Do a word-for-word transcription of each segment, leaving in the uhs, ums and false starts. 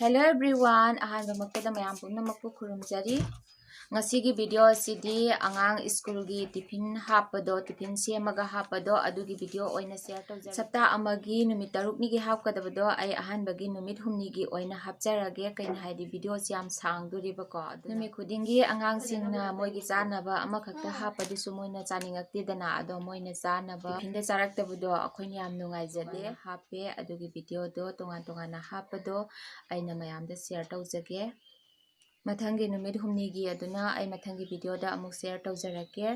Hello everyone, ꯑꯍꯥꯟꯕꯃꯛꯇꯗ ꯃꯌꯥꯝ ꯄꯨꯝꯅꯃꯛꯄꯨ ꯈꯨꯔꯨꯝꯖꯔꯤ꯫ ꯉꯁꯤꯒꯤ video ꯑꯁꯤꯗꯤ ꯑꯉꯥꯡ ꯁ꯭ꯀꯨꯜꯒꯤ ꯇꯤꯐꯤꯟ ꯍꯥꯞꯄꯗꯣ, ꯇꯤꯐꯤꯟ ꯁꯦꯝꯃꯒ ꯍꯥꯞꯄꯗꯣ, ꯑꯗꯨꯒꯤ video ꯑꯣꯏꯅ share ꯇꯧꯖꯔꯒꯦ꯫ ꯁꯞꯇꯥ ꯑꯃꯒꯤ ꯅꯨꯃꯤꯠ ꯇꯔꯨꯛꯅꯤꯒꯤ ꯍꯥꯞꯀꯗꯕꯗꯣ ꯑꯩ ꯑꯍꯥꯟꯕꯒꯤ ꯅꯨꯃꯤꯠ ꯍꯨꯝꯅꯤꯒꯤ ꯑꯣꯏꯅ ꯍꯥꯞꯆꯔꯒꯦ꯫ ꯀꯩꯅꯣ ꯍꯥꯏꯗꯤ videoꯁꯤ ꯌꯥꯝ ꯁꯥꯡꯗꯣꯔꯤꯕꯀꯣ꯫ ꯑꯗꯨꯅ ꯅꯨꯃꯤꯠ ꯈꯨꯗꯤꯡꯒꯤ ꯑꯉꯥꯡꯁꯤꯡꯅ ꯃꯣꯏꯒꯤ ꯆꯥꯅꯕ ꯑꯃꯈꯛꯇ ꯍꯥꯞꯄꯗꯨꯁꯨ ꯃꯣꯏꯅ ꯆꯥꯅꯤꯡꯉꯛꯇꯦꯗꯅ, ꯑꯗꯣ ꯃꯣꯏꯅ ꯆꯥꯅꯕ ꯇꯤꯐꯤꯟꯗ ꯆꯥꯔꯛꯇꯕꯗꯣ ꯑꯩꯈꯣꯏꯅ ꯌꯥꯝ ꯅꯨꯡꯉꯥꯏꯖꯗꯦ꯫ ꯍꯥꯞꯄꯦ, ꯑꯗꯨꯒꯤ videoꯗꯣ ꯇꯣꯉꯥꯟ ꯇꯣꯉꯥꯟꯅ ꯍꯥꯞꯄꯗꯣ ꯑꯩꯅ ꯃꯌꯥꯝꯗ share ꯇꯧꯖꯒꯦ꯫ ꯃꯊꯪꯒꯤ ꯅꯨꯃꯤꯠ ꯍꯨꯝꯅꯤꯒꯤ ꯑꯗꯨꯅ ꯑꯩ ꯃꯊꯪꯒꯤ videoꯗ ꯑꯃꯨꯛ share ꯇꯧꯖꯔꯛꯀꯦ꯫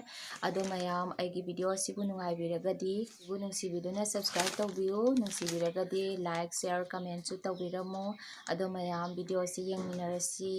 ꯑꯗꯣ ꯃꯌꯥꯝ ꯑꯩꯒꯤ video ꯑꯁꯤꯕꯨ ꯅꯨꯡꯉꯥꯏꯕꯤꯔꯒꯗꯤ, ꯁꯤꯕꯨ ꯅꯨꯡꯁꯤꯕꯤꯗꯨꯅ subscribe ꯇꯧꯕꯤꯌꯨ, ꯅꯨꯡꯁꯤꯕꯤꯔꯒꯗꯤ like, share, commentꯁꯨ ꯇꯧꯕꯤꯔꯝꯃꯨ꯫ ꯑꯗꯣ ꯃꯌꯥꯝ video ꯑꯁꯤ ꯌꯦꯡꯃꯤꯟꯅꯔꯁꯤ꯫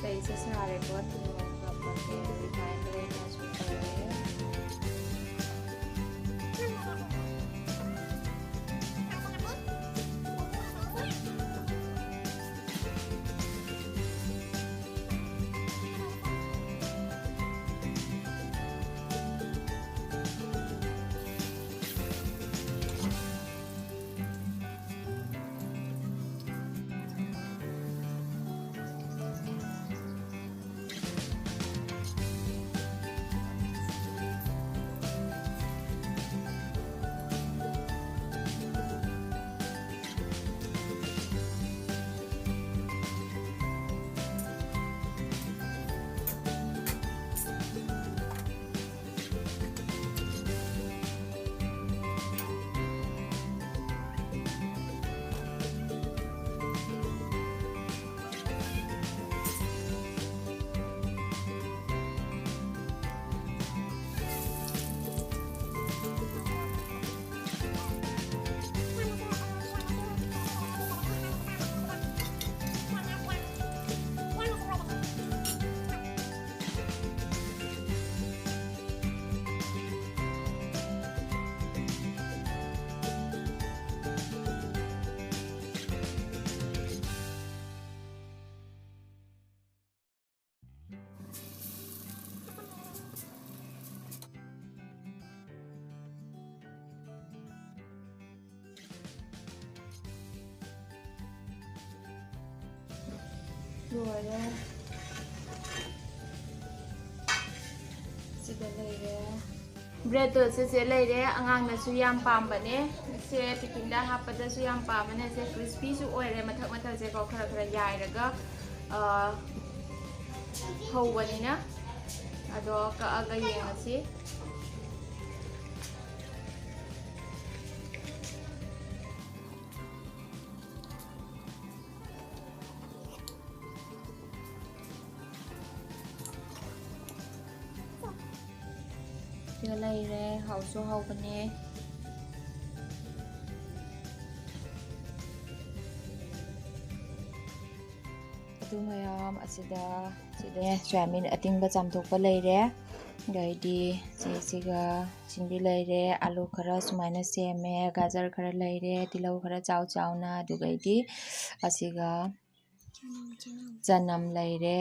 ꯑꯩꯁꯦ ꯁꯥꯔꯦꯀꯣ, ꯊꯨꯝ ꯃꯣꯔꯣꯛ ꯍꯥꯞꯄꯒꯦ, refined ꯂꯩꯔꯁꯨ ꯇꯧꯔꯦ꯫ ꯂꯣꯏꯔꯦ꯫ ꯁꯤꯗ ꯂꯩꯔꯦ꯫ Breadꯇꯣ ꯁꯤꯁꯦ ꯂꯩꯔꯦ꯫ ꯑꯉꯥꯡꯅꯁꯨ ꯌꯥꯝ ꯄꯥꯝꯕꯅꯦ꯫ ꯁꯦ tiffinꯗ ꯍꯥꯞꯄꯗꯁꯨ ꯌꯥꯝ ꯄꯥꯝꯕꯅꯦ꯫ ꯁꯦ crispyꯁꯨ ꯑꯣꯏꯔꯦ꯫ ꯃꯊꯛ ꯃꯊꯛꯁꯦꯀꯣ ꯈꯔ ꯈꯔ ꯌꯥꯏꯔꯒ, ꯑ, ꯍꯧꯕꯅꯤꯅ꯫ ꯑꯗꯣ ꯀꯛꯑꯒ ꯌꯦꯡꯉꯁꯤ꯫ ꯁꯤꯒ ꯂꯩꯔꯦ, ꯍꯥꯎꯁꯨ ꯍꯥꯎꯕꯅꯦ꯫ ꯑꯗꯨ ꯃꯌꯥꯝ ꯑꯁꯤꯗ, ꯁꯤꯗ ꯁꯣꯌꯥꯕꯤꯟ ꯑꯇꯤꯡꯕ ꯆꯥꯝꯊꯣꯛꯄ ꯂꯩꯔꯦ꯫ ꯑꯗꯩꯗꯤ ꯁꯤꯁꯤꯒ ꯁꯤꯡꯗꯤ ꯂꯩꯔꯦ꯫ ꯑꯥꯂꯨ ꯈꯔ ꯁꯨꯃꯥꯏꯅ ꯁꯦꯝꯃꯦ, ꯒꯥꯖꯔ ꯈꯔ ꯂꯩꯔꯦ, ꯇꯤꯜꯍꯧ ꯈꯔ ꯆꯥꯎ ꯆꯥꯎꯅ, ꯑꯗꯨꯒꯩꯗꯤ ꯑꯁꯤꯒ ꯆꯅꯝ ꯂꯩꯔꯦ,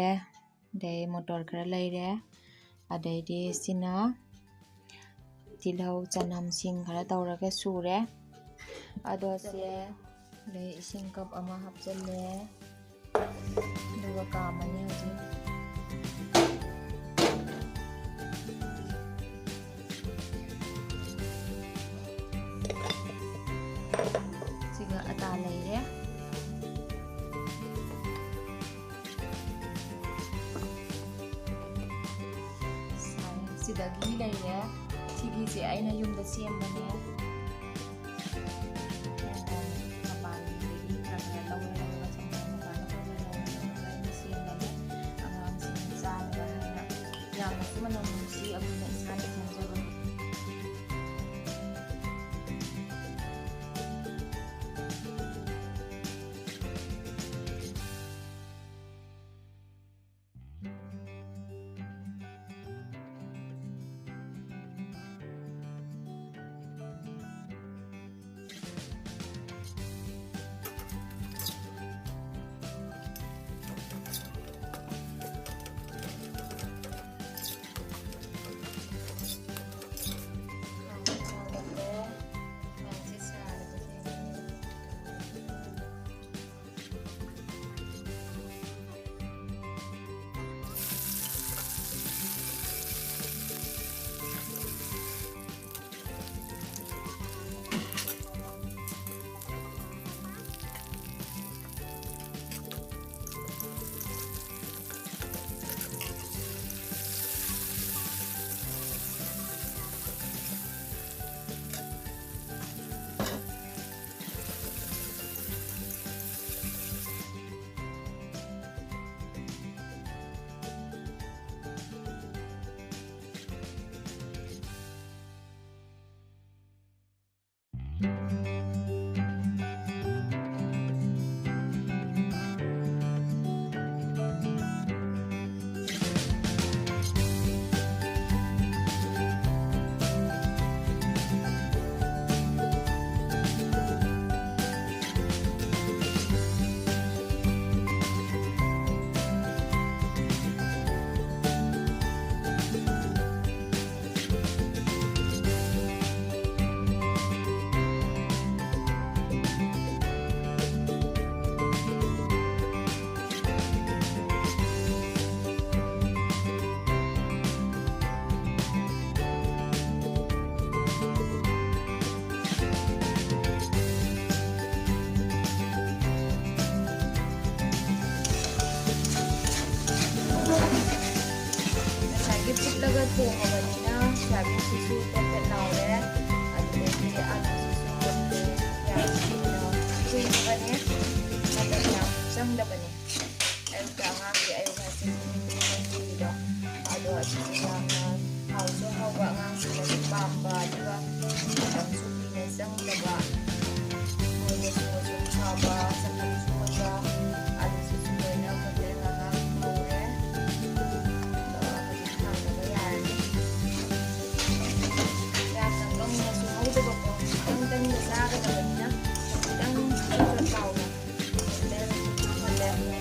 ꯑꯗꯩ ꯃꯣꯇꯣꯔ ꯈꯔ ꯂꯩꯔꯦ꯫ ꯑꯗꯩꯗꯤ ꯁꯤꯅ ꯇꯤꯜꯍꯧ, ꯆꯅꯝ, ꯁꯤꯡ ꯈꯔ ꯇꯧꯔꯒ ꯁꯨꯔꯦ꯫ ꯑꯗꯣ ꯁꯦ, ꯑꯗꯩ ꯏꯁꯤꯡ ꯀꯞ ꯑꯃ ꯍꯥꯞꯆꯜꯂꯦ꯫ ꯑꯗꯨꯒ ꯀꯥꯝꯃꯅꯤ ꯍꯧꯖꯤꯛ꯫ ꯁꯤꯒ ꯑꯇꯥ ꯂꯩꯔꯦ꯫ ꯁꯤꯗ ꯘꯤ ꯂꯩꯔꯦ꯫ ꯁꯤ ꯘꯤꯁꯦ ꯑꯩꯅ ꯌꯨꯝꯗ ꯁꯦꯝꯕꯅꯦ꯫ ꯃꯄꯥꯟꯗꯒꯤ ꯈꯔ ꯈꯔ ꯂꯧꯔ ꯂꯧꯔꯒ ꯁꯪꯒꯣꯝ ꯃꯄꯥꯟꯗ ꯈꯔ ꯈꯔ ꯂꯧꯔ ꯂꯧꯔꯒ ꯑꯩꯅ ꯁꯦꯝꯕꯅꯦ꯫ ꯑꯉꯥꯡꯁꯤꯡꯅ ꯆꯥꯅꯕ ꯍꯥꯏꯅ꯫ ꯌꯥꯝꯅꯁꯨ ꯃꯅꯝ ꯅꯨꯡꯁꯤ, ꯑꯩꯈꯣꯏꯅ ꯏꯁꯥꯅ ꯁꯦꯝꯖꯕꯅꯤ꯫ ꯊꯣꯡꯉꯕꯅꯤꯅ ꯁꯣꯌꯥꯕꯤꯟꯁꯤꯁꯨ ꯄꯦꯠ ꯄꯦꯠ ꯂꯥꯎꯔꯦ꯫ ꯑꯗꯨꯗꯒꯤ ꯑꯂꯨꯁꯤꯁꯨ ꯌꯥꯝ ꯀꯨꯏꯅ ꯀꯨꯏꯅꯕꯅꯦ, ꯃꯇꯝ ꯌꯥꯝ ꯆꯪꯗꯕꯅꯦ꯫ ꯑꯌꯨꯛꯇ ꯑꯉꯥꯡꯒꯤ ꯑꯌꯨꯛ ꯉꯁꯤꯒꯤ ꯃꯤꯇꯩ ꯃꯩꯇꯩꯒꯤꯗꯣ, ꯑꯗꯣ ꯑꯁꯤꯁꯨ ꯌꯥꯝꯅ ꯍꯥꯎꯁꯨ ꯍꯥꯎꯕ, ꯑꯉꯥꯡꯁꯤꯡꯅꯁꯨ ꯄꯥꯝꯕ, ꯑꯗꯨꯒ ꯃꯇꯝꯁꯨ ꯀꯨꯏꯅ ꯆꯪꯗꯕ, ꯃꯣꯏꯗꯁꯨ ꯃꯆꯨ ꯐꯕ, ꯆꯅꯝꯁꯨ ꯑꯣꯏꯕ, ꯑꯂꯨꯁꯤꯁꯨ ꯂꯣꯏꯅ ꯃꯨꯜꯂꯦ, ꯉꯥꯏꯍꯥꯛ ꯉꯧꯔꯦ꯫ ꯑꯗꯣ ꯍꯧꯖꯤꯛ ꯊꯥꯡꯗꯕ ꯌꯥꯔꯅꯤ꯫ ꯌꯥꯝꯅ ꯀꯪꯅꯁꯨ ꯉꯧꯗꯕꯀꯣ, ꯈꯤꯇꯪ ꯇꯪꯗ ꯆꯥꯒꯗꯕꯅꯤꯅ ꯈꯤꯇꯪ ꯆꯣꯠ ꯆꯣꯠ ꯂꯥꯎꯅ ꯃꯨꯜꯂꯦ, ꯍꯧꯖꯤꯛ ꯊꯥꯡꯒꯠꯂꯦ꯫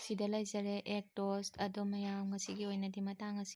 ꯁꯤꯗ ꯂꯩꯖꯔꯦ ꯑꯦꯛ ꯇꯣꯁ꯫ ꯑꯗꯣ ꯃꯌꯥꯝ, ꯉꯁꯤꯒꯤ ꯑꯣꯏꯅꯗꯤ ꯃꯇꯥꯡ ꯑꯁꯤꯗ